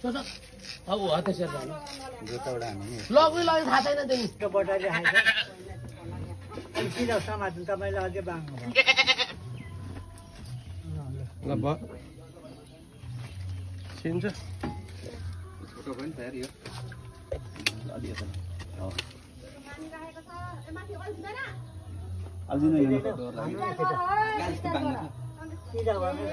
अब हो त्यसरी जानु जोताउडा हामी लग्नु लग्यो थाहा छैन तिमी त्यो बटाली खान्छ अनि सिधा समात्नु तपाईँले अझै बाङ्गो ल ब सिन्छ फोटो पनि तयार यो अलि यता हो अल्दिन यो फोटो लागि गाली बाङ्गो सिधा गर्नु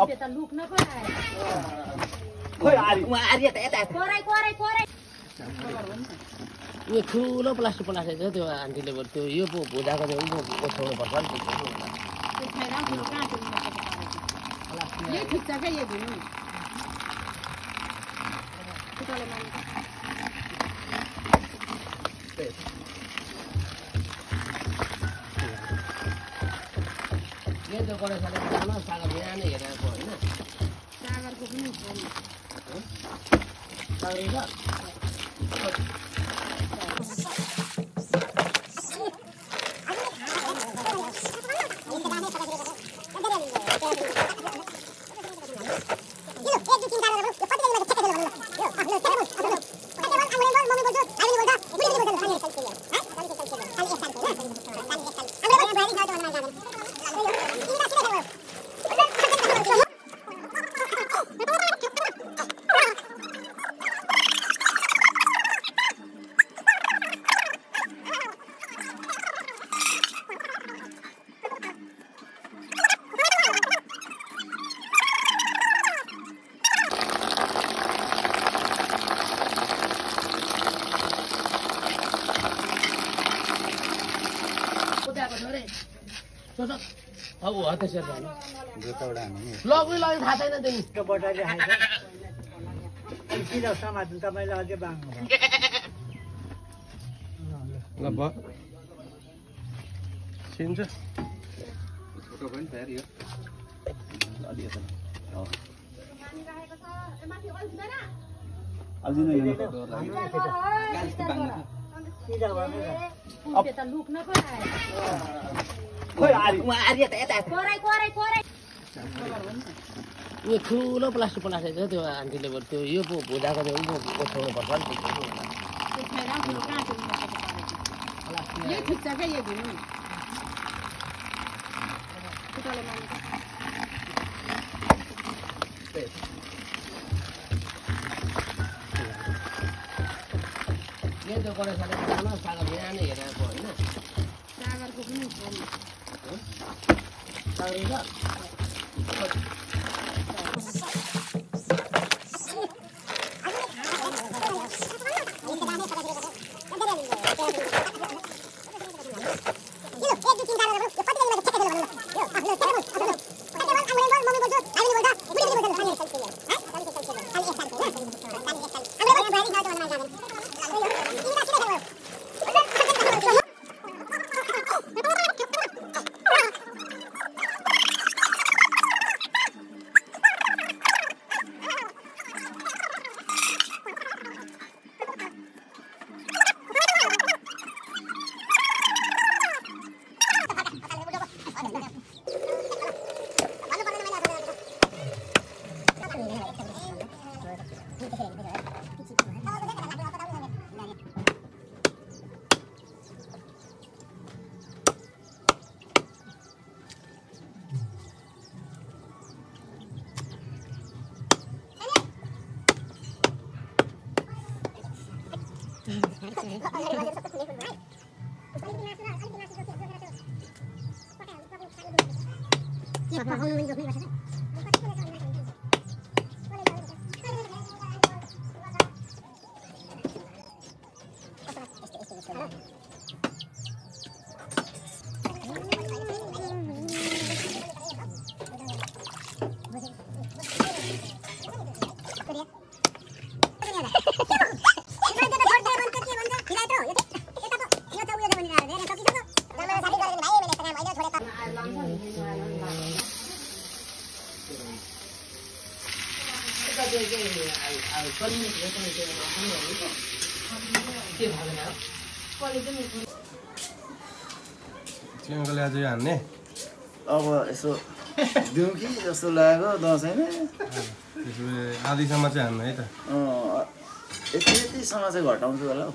अब त लुक्न पो आयो खोइ आरी उहाँ आरी यता कोराई कोराई कोराई यो ठुलो प्लास्टिक प्लास्टिक छ त्यो आन्टीले त्यो यो पो भुजाको चाहिँ उ छोड्नु पर्छ नि त्यो छैन ठुलो कहाँ त्यो यो ठिक छ क्या यो दिनु टुटाले माने यो त्यो गरे साले सागर बिहानै हेरेको होइन सागरको पनि छैन सागर अब हो त्यसरी जानु जोताउडा हामी लग्नु लग्यो थाहा छैन तिमी त्यो बटाली खान्छ अनि सिधा समात्नु तपाईँले अझै बाङ्गो ल ब सिन्छ फोटो पनि तयार यो अलि यता हो अल्दिन यो फोटो लागि गाली बाङ्गो सिधा गर्नु अब त लुक्न पो आयो खोइ आरी उहाँ आरी यता कोराई कोराई कोराई यो ठुलो प्लास्टिक प्लास्टिक छ त्यो आन्टीले त्यो यो पो भुजाको चाहिँ उ छोड्नु पर्छ नि त्यो छैन ठुलो कहाँ त्यो यो ठिक छ क्या यो दिनु टुटाले माने यो त्यो गरे साले सागर बिहानै हेरेको होइन सागरको पनि छैन सागर चिङ्गले अझै हान्ने अब यसो दिउँ कि जस्तो लागेको दसैँमा त्यसो भए आधीसम्म चाहिँ हान्नु है त यति यतिसम्म चाहिँ घटाउँछु होला हौ